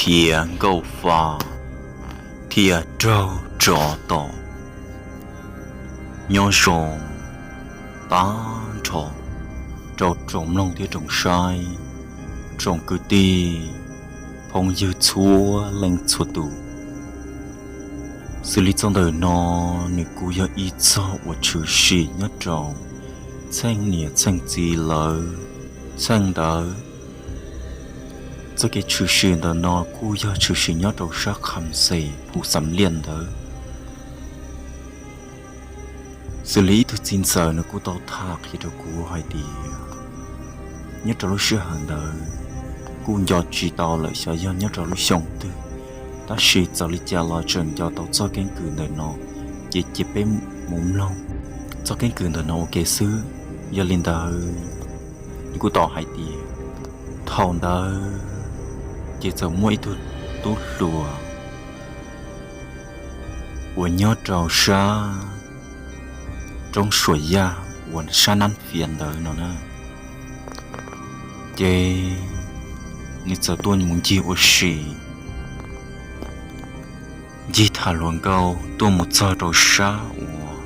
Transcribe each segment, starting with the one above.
Khiav nkauj fa thiaj raug tsov tom. Nyob zoo tag nrho rau tsoom mloog thiab tsoom saib, tsoom kwv tij phooj ywg txhua leej txhua tus. Xws li txoj ntawm no nws kuj yog ib txoj uas tshwm sim nyob rau txheej niam txheej txiv lawv txheej ntawd. Txoj kev tshwm sim ntawm no kuj yog tshwm sim nyob rau sab Kham Xes Phu Xam Liaj ntawd. Xws li ib tug txiv ntxawm nws kuj tau tham qhia rau kuv hais tias nyob rau lub sij hawm ntawd kuj nco tsis tau lawm xyov yog nyob rau lub xyoo twg, tab sis txawm li cas los tseem nco tau txoj keeb kwm ntawm no, ces cia peb mus mloog txoj keeb kwm ntawm no ua ke xwb. Yog li ntawd, nws kuj tau hais tias thaum ntawd ces txawm muaj ib tug tub hluas uas nyob rau sab roob Suam Yaj uas sab Nab Fias ntawd no na, ces nws txawm tuaj mus ncig ua si, ncig tham hluas nkauj tuaj mus txog rau sab uas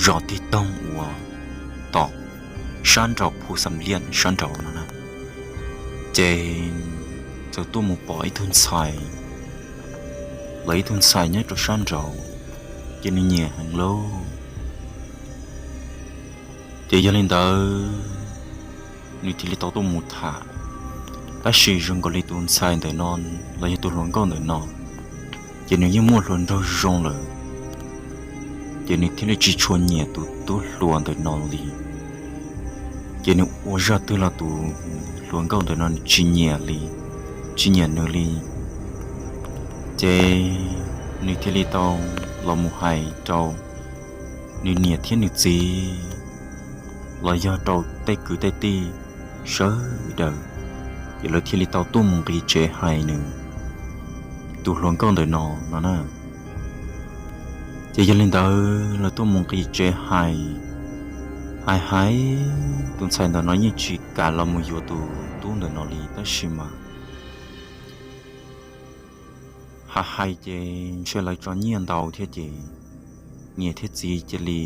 zos Tig Toog uas tom sab nraum Phu Xam Liaj sab nraud no na. Ces txawm tuaj mus pom ib tug ntxhais, lawv ib tug ntxhais nyob rau sab nraud, ces nws nyiam heev lauj. Ces yog li ntawd, nws thiaj li tau tuaj mus tham. Tab sis zoo nkaus li tus ntxhais ntawm no los yog tus hluas nkauj ntawm no, ces nws yeej muaj hluas nraug zoo lawm, ces nws thiaj li tsis tshua nyiam tus tub hluas ntawm no li. Ces nws ua zaj twg los tus hluas nkauj ntawm no nws tsis nyiam li, tsis nyiam nws li. Ces nws thiaj li tau los mus hais rau nws niam thiab nws txiv, los yog rau tej kwv tej tij sawv daws, ces lawv thiaj li tau tuaj mus nqis tsev hais nws tus hluas nkauj ntawm no no na. Ces yog li ntawd lawv tuaj mus nqis tsev hais, hais hais, tus ntxhais ntawm no yeej tsis kam los mus yuav tus tub ntawm no li, tab sis mas hais hais ces ntshe lawv tso nyiaj ntau thiab ces niam thiab txiv cia li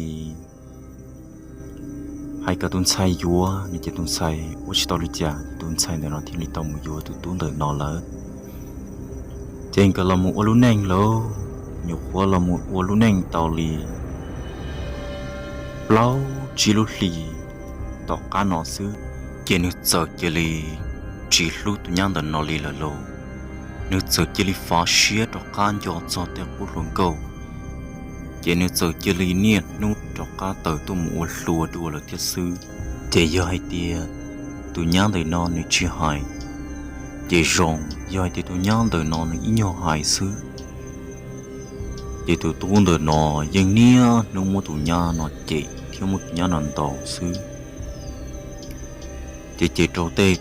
hais kom tus ntxhais yuav no, ces tus ntxhais ua tsis tau li cas, tus ntxhais ntawm no thiaj li tau mus yuav tus tub ntawm no lawm. Ces nkawd los mus ua lub neej lauj, nyuam qhuav los mus ua lub neej tau li plaub tsib lub hlis tom qab no xwb, ces nws txawm cia li tsis hlub tus nyab ntawm no li lawm lauj. Nws txawm cia li fav siab rov qab nco txog tej qub hluas nkauj, ces nws txawm cia li niaj hnub rov qab tawm tuaj mus ua hluas dua lawm thiab xwb. Ces yog hais tias tus nyab ntawm no nws tsis hais, ces zoo, yog hais tias tus nyab ntawm no nws ib nyuag hais xwb, ces tus tub ntawm no yeej niaj hnub muab tus nyab no cem thiab muab tus nyab no ntaus xwb. Ces cem rau tej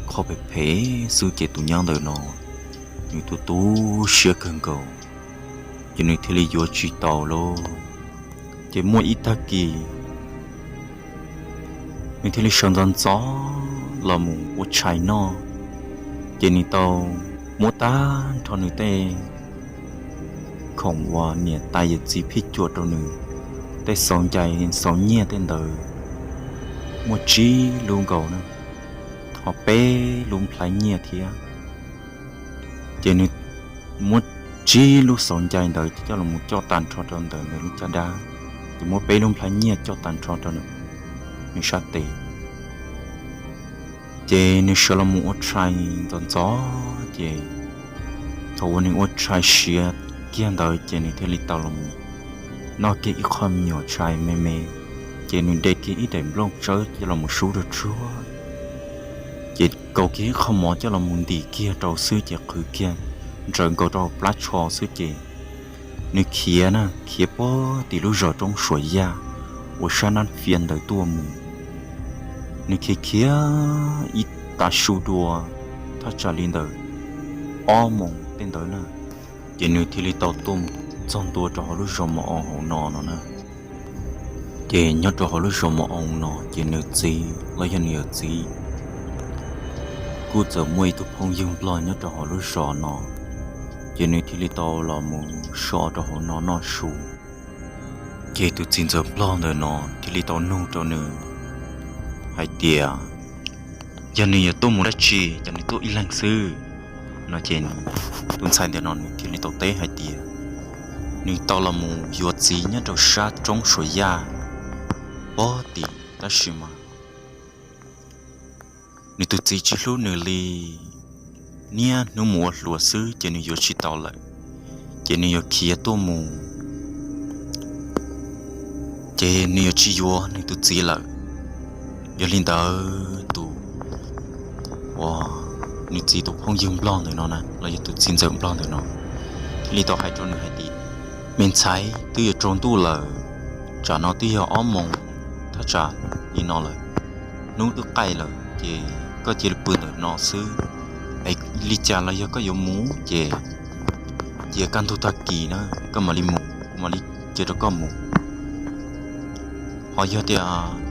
qho phem phem xwb, ces tus nyab ntawm no nws tu tu siab kawg nkaus, ces nws thiaj li yuav tsis tau lauj. Ces muaj ib tag kis nws thiaj li sawv ntxov ntxov los mus ua tshais noj, ces nws tau muab tag nrho nws tej khoom uas niam tais yawm txiv phij cuam rau nws, tej xauv ncais xauv nyiaj tej ntawd, muaj tsib lub nkaus na, ho peb lub nplhaib nyiaj thiab. Ces nws muab tsib lub xauv ncais ntawd coj los mus coj tag nrho rau ntawm nws lub caj dab, ces muab peb lub nplhaib nyiaj coj tag nrho rau nws sab tes. Ces nws sawv los mus ua tshais ntxov ntxov, ces thaum uas nws ua tshais siav kiag ntawd ces nws thiaj li tau los mus noj kiag ib qho me nyuam tshais me me, ces nws de kiag ib daim nplooj tsawb coj los mus sub rau tsuag, ces kaus kiag ib qho mov coj los mus ntim kiag rau xwb, ces qhwv kiag ntsawm nkaus rau plab tsho xwb, ces nws khiav na, khiav puag tim lub zos roob Suam Yaj uas sab Nab Fias ntawd tuaj mus. Nws khiav khiav ib tav su dua, thaj tsam li ntawm ob moos tej ntawd na, ces nws thiaj li tau tuaj mus txog ntua rau hauv lub zos Mos Oo hauv no no na. Ces nyob rau hauv lub zos Mos Oo no ces nws txiv los yog nws yawm txiv kuj txawm muaj ib tug phooj ywg nplog nyob rau hauv lub zos no, ces nws thiaj li tau los mus so rau hauv no noj su. Ces tus txiv ntxawm nplog ntawm no thiaj li tau nug rau nws hais tias, yog nws yuav tuaj mus dab tsi, yog nws tuaj ib leeg xwb no ces tus ntxhais ntawm no nws thiaj li tau teb hais tias, nws tau los mus yuav txiv nyob rau sab roob Suav Yaj pob tim, tab sis mas nws tus txiv tsis hlub nws li, niaj hnub mus ua hluas xwb ces nws yuav tsis tau lawm, ces nws yuav khiav tuaj mus, ces nws yuav tsis yuav nws tus txiv lawm. Yog li ntawd tus uas nws txiv tus phooj ywg nplog ntawm no na los yog tus txiv ntxawm nplog ntawm no thiaj li tau hais rau nws hais tias, me ntxhais, twb yuav tsaus ntuj lawm, tsam no twb yog ob moos thaj tsam li no lawm, hnub twb qaij lawm ces koj cia li pw ntawm no xwb. Es li cas los yog koj yuav mus ces cia kaj ntug tag kis na koj mam li mus, kuv mam li cia rau koj mus. Ho yog tias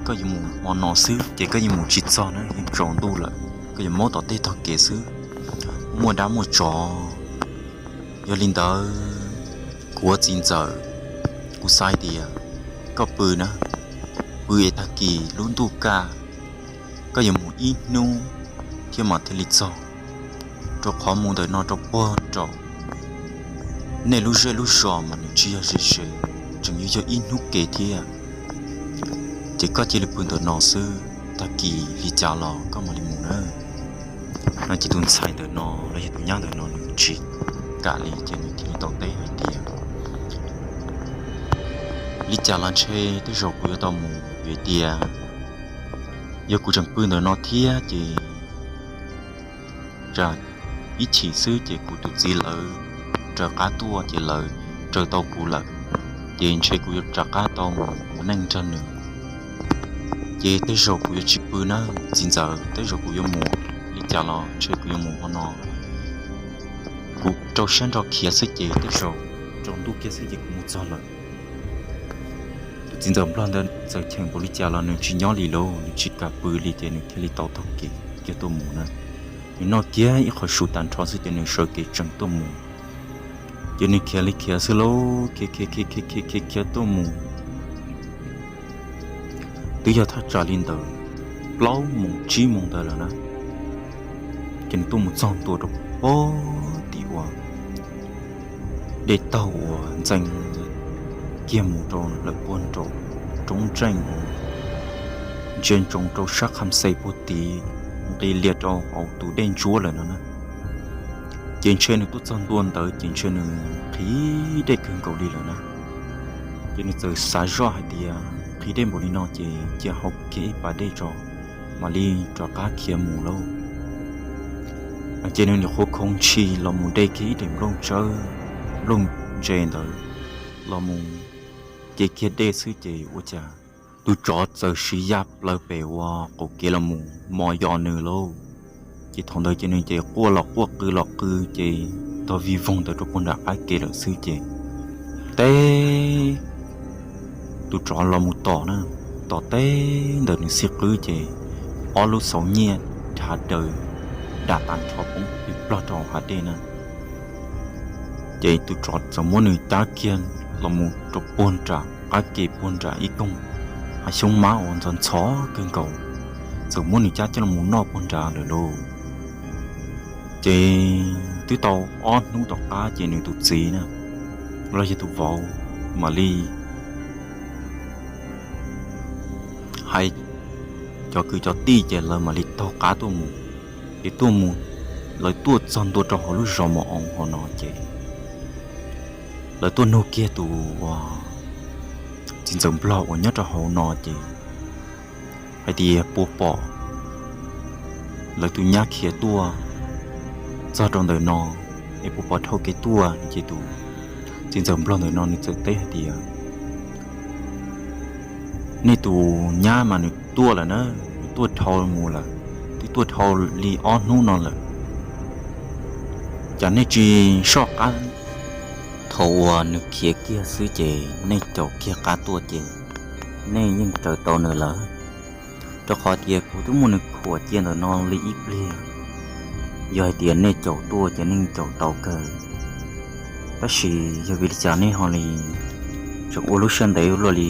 koj yuav mus hmo no xwb ces koj yeej mus tsis txog na, yeej tsaus ntuj lawm, koj yuav maub tom tej tog kev xwb, muaj dab muaj tsov. Yog li ntawd, kuv ua txiv ntxawm, kuv xav hais tias koj pw na, pw es tag kis lub ntuj kaj, koj yuav mus ib hnub thiab mas thiaj li txog, rau qhov mus ntawm no rau puag nraum nej lub zej lub zos mas nws tsis yog ze ze, tseem yuav yog ib hnub kev thiab. Ces koj cia li pw ntawm no xwb, tag kis li cas los koj mam li mus na. No ces tus ntxhais ntawm no los yog tus nyab ntawm no nws tsis kam li ces nws thiaj li tau teb hais tias, li cas los ntshe tej zaum kuv yuav tau mus, vim tias yog kuv tseem pw ntawm no thiab ces tsam ib chim xwb ces kuv tus txiv lawv raws qab tuaj ces lawv raws tau kuv lawm, ces ntshe kuv yuav rov qab tau mus ua neej nrog nws. Ces tej zaum kuv yuav tsis pw na txiv ntxawm, tej zaum kuv yuav mus, li cas los ntshe kuv yuav mus hmo no. Kuv rau siab nrho khiav xwb ces tej zaum tsaus ntuj kiag xwb ces kuv mus txog lawm. Tus txiv ntxawm nplog ntawd txawm cheem npaum li cas los nws tsis nyob li lauj, nws tsis kam pw li ces nws thiaj li tau taug kev kiag tuaj mus na. Nws noj kiag ib qho su tag nrho xwb ces nws sawv kev tseem tuaj mus. Ces nws khiav li khiav xwb lauj, khiav khiav khiav khiav khiav khiav tuaj mus. Twb yog thaj tsam li ntawd plaub moos tsib moos ntawd lawm na, ces nws tuaj mus txog ntua rau pob tim uas dej taug uas ntxeev kiag mus rau lawm puag nraum roob ntseej uas ntsia ntsoov rau sab Kham Xais puag tid, nqis lias rau hauv tus dej ntsuab lawm no na. Ces ntshe nws tuaj txog ntua ntawd ces ntshe nws nqhis dej kawg nkaus li lawm na. Ces nws txawm xav zoj hais tias nqhis dej npaum li no ces cia hau kiag ib pas dej tso mam li rov qab khiav mus lauj. Ces nws nyuam qhuav khoov ntshis los mus de kiag ib daim nplooj tsawb, nplooj ntse ntawd los mus ce kiag dej xwb ces ua cas tus tsov txawm siv ya plaws pem ua qaum kev los mus mos yos nws lauj. Ces thaum ntawd ces nws ces quaj los quaj qw los qw ces tog vij voog ntawd rau puag nram qab kev lawm xwb ces teb tus tsov los mus tom na, tom teb ntawm nws xib qwb ces ob lub xauv nyiaj dha daws dam tag nrho poob plig plog rau hav dej na. Ces tus tsov txawm muab nws cab kiag los mus rau puag nram qab ke puag nram ib koog hav xyoob mab uas ntxhov ntxhov kawg nkaus, txawm muab nws cab coj los noj puag nrad lawm lauj. Ces twb tau ob hnub tom qab ces nws tus txiv na los yog tus vauv mam li hais cov kwv cov tij ces lawv mam li taug qab tuaj mus. Ces tuaj mus, lawv tuaj txog ntua rau hauv lub zos Mos Oos hauv no ces lawv tuaj nug kiag tus uas txiv ntxawm nplog uas nyob rau hauv no ces hais tias puas pom lawv tus nyab khiav tuaj txog rau ntawm no es puas pom dhau kev tuaj no ces tus txiv ntxawm nplog ntawm no nws txawm teb hais tias, nej tus nyab mas nws tuaj lawm na, nws tuaj dhau mus lawm, twb tuaj dhau li ob hnub no lawm. Cas nej tsis soj qab? Thaum uas nws khiav kiag xwb ces nej caum kiag qab tuaj ces nej yeej raws tau nws lawm, rau qhov tias kuv twb muab nws khuam cia ntawm no li ib pliag. Yog hais tias nej caum tuaj ces nej caum tau kawg, tab sis yog vim li cas nej ho li tseem ua lub siab ntev ua luaj li?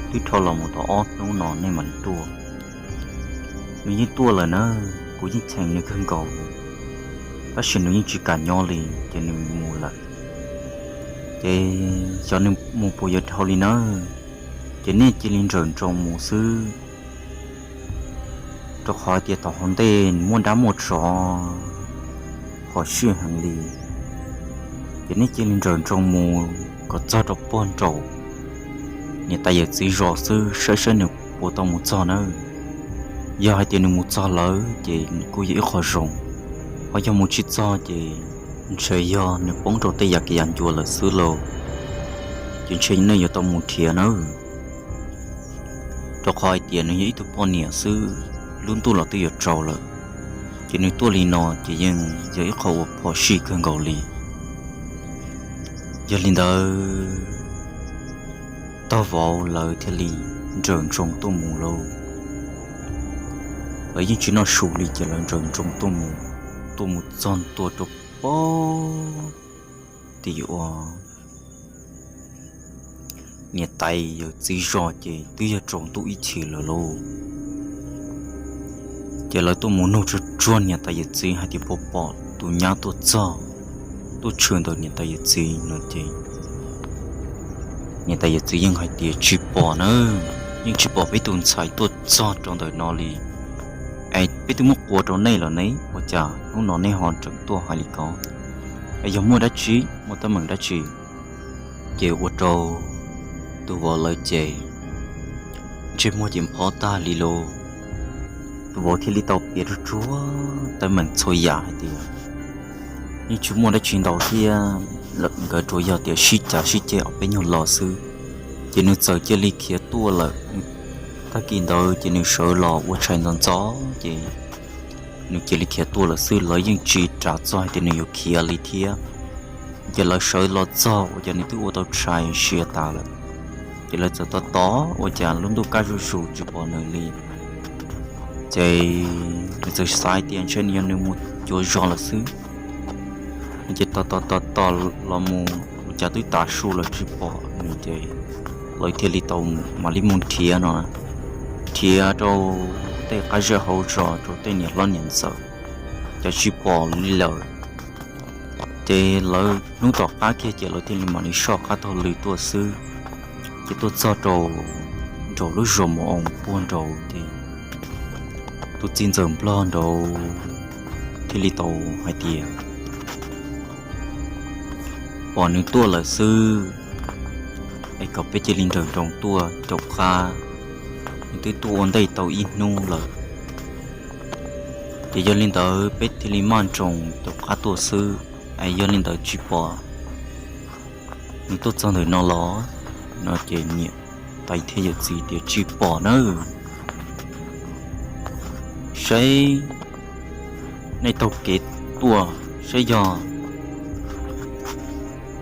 Twb dhau los mus tau ob hnub no nej mam li tuaj. Nws yeej tuaj lawm na, kuv yeej cheem nws kawg nkaus, tab sis nws yeej tsis kam nyob li, ces nws mus lawm. Ces xyov nws mus puas yuav dhau li nawb, ces nej cia li nrawm nroos mus xwb, rau qhov tias tom hauv ntej muaj dab muaj tsov phom sij heev li. Ces nej cia li nrawm nroos mus kom txog rau puag nraum niam tais yawm txiv zos xwb, saib saib nws puas tau mus txog nawb. Yog hais tias nws mus txog lawm ces kuj yog ib qho zoo, ho yog mus tsis txog ces ntshe yog nws poob rau tej yam kev yam ncua lawm xwb lauj. Ces ntshe nej yuav tau mus nrhiav nawb, rau qhov hais tias nws yog ib tug poj niam xwb, lub ntuj los twb yuav tsaus lawm, ces nws tuaj li no ces yeej yog ib qho uas phom sij kawg nkaus li. Yog li ntawd, tog vauv lawv thiaj li nrawm nroos tuaj mus lauj. Lawv yeej tsis noj su li ces lawv nrawm nroos tuaj mus, tuaj mus txog ntua rau pem tim uas niam tais yawm txiv zos ces twb yog tsaus ntuj ib chim lawm lauj. Ces lawv tuaj mus nug tsuag tsuag niam tais yawm txiv hais tias puas pom tus nyab tuaj txog, tuaj tshwm ntawm niam tais yawm txiv no ces niam tais yawm txiv yeej hais tias tsis pom na, yeej tsis pom peb tus ntxhais tuaj txog rau ntawm no li. Es peb twb muab qua rau nej lawm ne, ua cas hnub no nej ho tseem tuaj hais li ko? Es yog muaj dab tsi, muaj teeb meem dab tsi? Ces ua rau tus vauv lawv ces ntsej muag ces phob tag li lauj. Tus vauv thiaj li tau piav tsuag tsuag teeb meem txhua yam hais tias yeej tsis muaj dab tsi ntau thiab, nkawd tsuas yog tias sib cav sib ceg ob peb nyuag lo xwb, ces nws txawm cia li khiav tuaj lawm. Tag kis ntawd ces nws sawv los ua tshais ntxov ntxov ces nws cia li khiav tuaj lawm xwb, lawv yeej tsis ras txog hais tias nws yuav khiav li thiab. Ces lawv sawv los txog ua cas nws twb ua tau tshais siav tas lawm. Ces lawv txawm tos tos ua cas lub ntuj kaj zuj zus tsis pom nws li. Ces nws txawm xav hais tias ntshe nws yog nws mus cuav zos lawm xwb. Ces tos tos tos tos los mus ua cas twb tav su lawm tsis pom nws ces lawv thiaj li tau mam li mus nrhiav no, nrhiav rau tej qab zej hauv zos rau tej niam hlob niam ntxawm, cas tsis pom li lawm. Ces lawv hnub tom qab kiag ces lawv thiaj li mam li soj qab taug lw tuaj xwb. Ces tuaj txog rau nraum lub zos mus oos puag nraud ces tus txiv ntxawm nplog nraud thiaj li tau hais tias pom nws tuaj lawm xwb, es kom peb cia li nrawm nroos tuaj caum qab, nws twb tuaj ua ntej tau ib hnub lawm. Ces yog li ntawd peb thiaj li maj nroos caum qab tuaj xwb, es yog li ntawd tsis pom nws tuaj txog ntawm no los? No ces niam tais thiab yawm txiv tias tsis pom nawb. Saib nej taug kev tuaj saib yog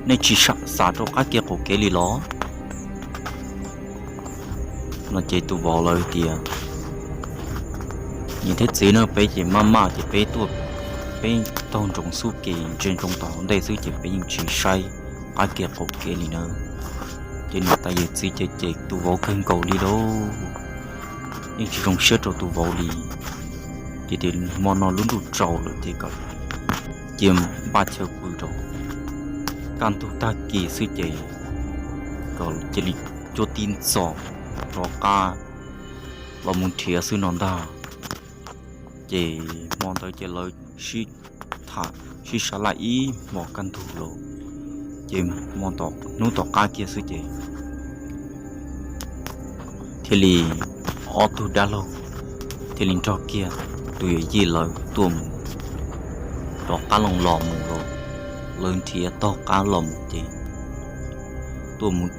nej tsis xav rau qab kev qaum kev li los? No ces tus vauv lawv tias niam thiab txiv na, peb ces maj maj ces peb tuaj, peb taug ntsoov xub kev ntsia ntsoov tom hauv ntej xwb ces peb yeej tsis saib qab kev qaum kev li na. Ces niam tais yawm txiv ces cem tus vauv kawg nkaus li lauj, yeej tsis zoo siab rau tus vauv li. Ces tias hmo no lub ntuj tsaus lawm ces kom cia npaj chaw pw rau, kaj ntug tag kis xwb ces kom cia li cuab tib ntxos rov qab los mus nrhiav xwb no ntag. Ces hmo ntawd ces lawv sib tham sib sab laj ib hmo kaj ntug los, ces hmo tom hnub tom qab kiag xwb ces thiaj li ob tug dab laug thiaj li nrog kiag tus yawm yij lawv tuaj mus, rov qab los los mus los, lawv nrhiav taug qab los mus ces tuaj mus,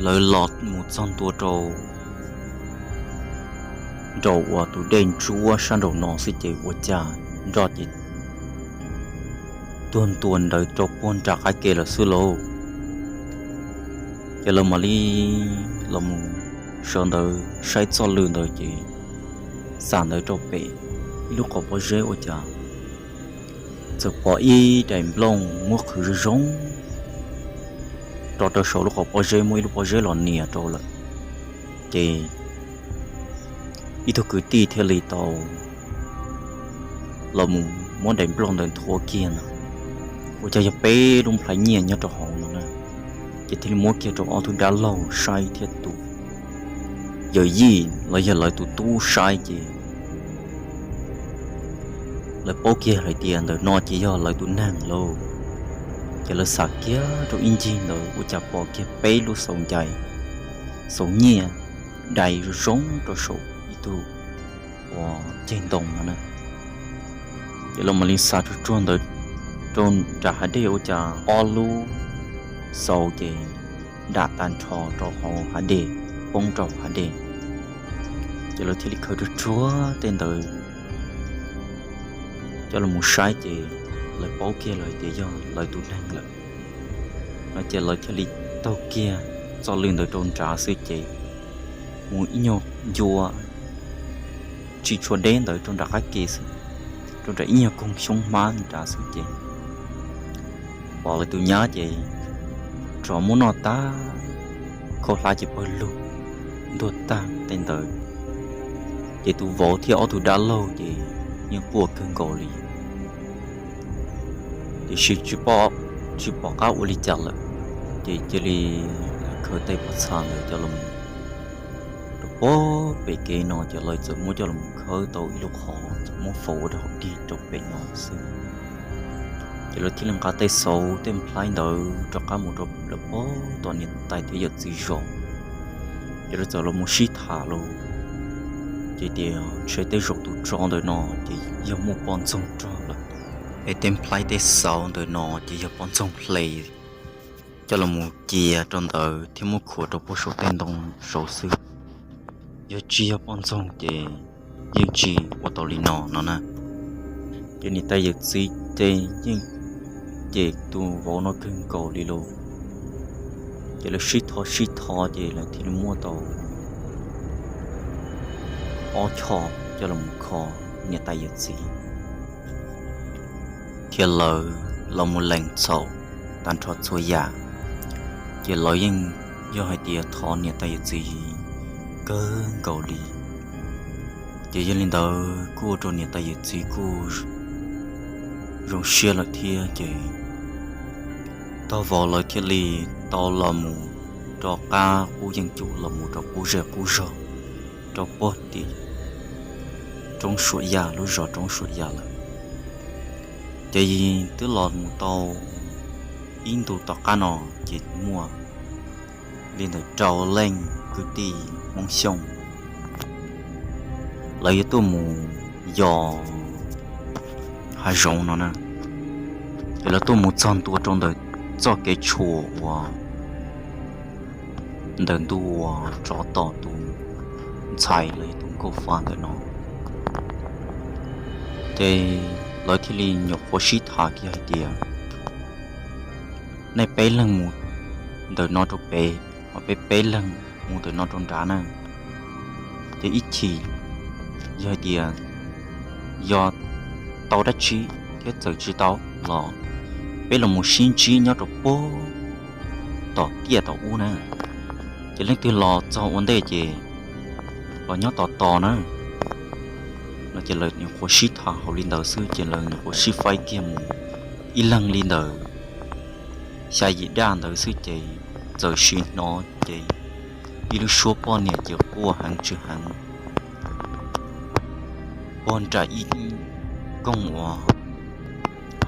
lawv los mus txog ntua rau nraum uas tus dej ntsuab sab nraum no xwb ces ua cas nroj ces tuag ntua ntawd rau puag nram qab ke lawm xwb lauj. Ces lawv mam li los mus sawv ntawd saib txoj lw ntawd ces xam ntawd rau pem ib lub qhov pob zeb ua cas txawm pom ib daim nplooj muab qhwv zoo zoo rau rau saum lub qhov pob zeb, muab ib lub pob zeb los nias rau lawm. Ces ib tug kwv tij thiaj li tau los mus muab daim nplooj ntawd nthuav kiag no, ua cas yog peb lub nplhaib nyiaj nyob rau hauv no na. Ces thiaj li muab kiag rau ob tug dab laug saib thiab tus yawm yij los yog lawv tus tub saib ces lawv paub kiag hais tias ntawm no ces yog lawv tus neeg lauj. Ces lawv xam kiag rau ib ncig ntawd ua cas pom kiag peb lub xauv ncais, xauv nyiaj dai zoo zoo rau saum ib tug uas ceg ntoo no na. Ces lawv mam li xa tsuag tsuag ntawd rau nram hav dej ua cas ob lub xauv ces dam tag nrho rau hauv hav dej, poob rau hav dej. Ces lawv thiaj li khaws tsuag tsuag tej ntawd coj los mus saib ces lawv paub kiag lawm tias yog lawv tus neeg lawm no. Ces lawv thiaj li taug kiag txoj lw ntawd rau nrad xwb ces mus ib nyuag ncua tsis tshua deb ntawd rau nram qab ke xwb, rau nram ib nyuag koog xyoob hmab nrad xwb ces pom lawv tus nyab ces rov muab noj tag, khaub hlab ces pawg lug ntuag tag tej ntawd. Ces tus vauv thiab ob tug dab laug ces yeej quaj kawg nkaus li. Tiam sis tsis pom qab ua li cas lawm, ces cia li khaws tej pob txha ntawd coj los rau pem kev no ces lawv txawm muab coj los khawb tau ib lub qhov ces muab faus ua rau hauv dig rau pem no xwb. Ces lawv thiaj li nqa tej xauv tej nplhaib ntawd rov qab mus rau lawv pab tom niam tais thiab yawm txiv zos. Ces lawv txawm los mus sib tham los ces tias ntshe tej zaum tus tsov ntawm no ces yog muaj poj ntxoog rog lawm. Es tej nplhaib tej xauv ntawm no ces yog poj ntxoog hle coj los mus cia rau ntawd thiab muab khuam rau puag saum tej ntoo saud xwb. Yog tsis yog poj ntxoog ces yeej tsis ua tau li no no na. Ces niam tais yawm txiv ces yeej cem tus vauv no kawg nkaus li lauj. Ces lawv sib tho sib tho ces lawv thiaj li muab tau ob choj coj los kho niam tais yawm txiv, thiab lawv los mus lees txhaum tag nrho txhua yam. Ces lawv yeej yog hais tias thov niam tais yawm txiv kawg nkaus li. Ces yog li ntawd kuj ua rau niam tais yawm txiv kuj zoo siab lawm thiab ces tog vauv lawv thiaj li tau los mus rov qab qub yeej cum los mus rau qub zej qub zog rau puag tim roob Suam Yaj, lub zos roob Suam Yaj lawm. Ces twb los mus tau ib ntu tom qab no ces muaj li ntawm rau leej kwv tij Hmoob Xyooj, lawv yuav tuaj mus yos hav zoov no na. Ces lawv tuaj mus txog ntua rau ntawm txoj kev tshuam uas ntawm ntu uas tsov tom tus ntxhais los yog tus nkauj fa ntawm no. Ces lawv thiaj li nyuam qhuav sib tham kiag hais tias nej peb leeg mus ntawm no rau pem, ho peb peb leeg mus ntawm no rau nrad na. Ces ib chim yog hais tias yog tau dab tsi thiab txawm tsis tau los peb los mus sib ntsib nyob rau puag tom tiaj tom ub na. Ces leej twg los txog ua ntej ces los nyob tos tos na. No ces lawv nyuam qhuav sib tham hauv li ntawd xwb ces lawv nyuam qhuav sib faib kiag mus ib leeg li ntawd xya yim daj ntawd xwb ces txawm sim hnov ces ib lub suab poj niam ces quaj heev tsis heev puag nram ib koog uas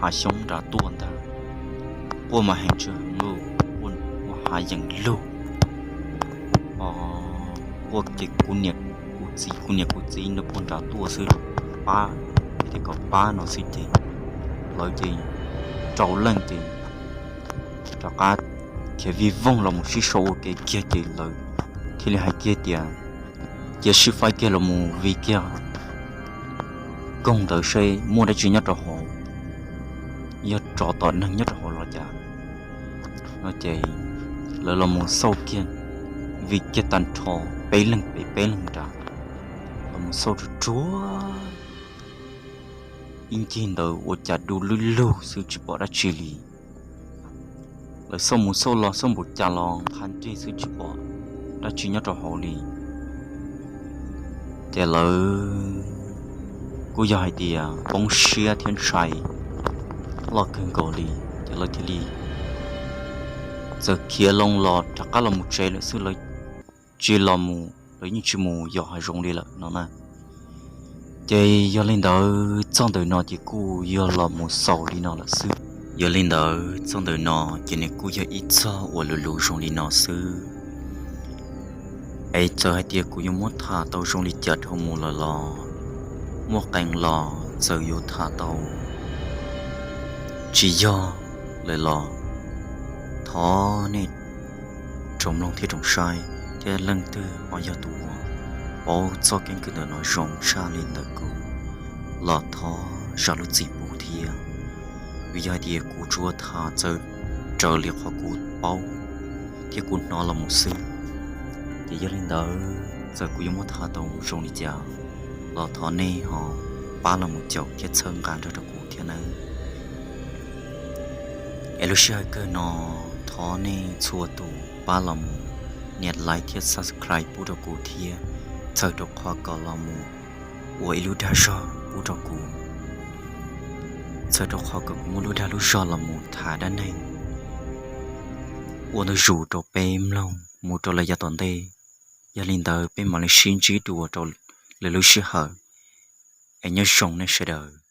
hav xyoob nrad tuaj ntag. Quaj mas heev tsis heev lauj, quaj ua hav yeem lug. Quaj ces kuv niam kuv txiv, kuv niam kuv txiv no puag nrad tuaj xwb, pab, tias kom pab no xwb ces lawv ces rau leej ces rov qab khiav vij voog los mus sib sau ua ke kiag ces lawv thiaj li hais kiag tias cia sib faib kiag los mus vij kiag koog ntawd seb muaj dab tsi nyob rau hauv, yog tsov tom neeg nyob rau hauv los cas. No ces lawv los mus xauj kiag, vij kiag tag nrho peb leeg pem peb leeg nrad, los mus xauj tsuag tsuag ib ncig ntawd ua cas du lug lug xwb tsis pom dab tsi li. Lawv xauj mus xauj los xauj npaum cas los qha nrig xwb tsis pom dab tsi nyob rau hauv li. Ces lawv kuj yog hais tias poob siab thiab ntshai loj kawg nkaus li, ces lawv thiaj li txawm khiav loo los rov qab los mus tsev lawm xwb, lawv tsis los mus, lawv yeej tsis mus yos hav zoov li lawm no na. Ces yog li ntawd txoj ntawm no ces kuj yog los mus xaus li no lawm xwb. Yog li ntawd txoj ntawm no ces nws kuj yog ib txoj uas luv luv zoo li no xwb. Es txawm hais tias kuv yuav muab tham tau zoo li cas dhau mus lawm los muaj qee los txawm yuav tham tau tsis yog lawm los thov nej tsoom mloog thiab tsoom saib, thiab leej twg ho yog tus uas paub txoj keeb kwm ntawm no zoo tshaj li ntawm kuv los thov zam lub txim pub thiab. Vim yog hais tias kuv tsuas tham txawm raws li qhov kuv paub thiab kuv hnov los mus xwb. Ces yog li ntawd txawm kuv yuav muab tham tau zoo li cas los thov nej ho pab los mus caum thiab txhawb nqa nrog rau kuv thiab nawb. Es lub sij hawm kawg no thov nej txhua tus pab los mus nias like thiab subscribe pub rau kuv thiab, txhawm rau qhov kom los mus ua ib lub dag zog pub rau kuv, txhawm rau qhov kom kuv muaj lub dag lub zog los mus tham dab neeg ua ntu zus rau peb mloog mus rau lawm yav tom ntej. Yog li ntawd peb mam li sib ntsib dua rau lwm lub sij hawm, es nyob zoo nej sawv daws.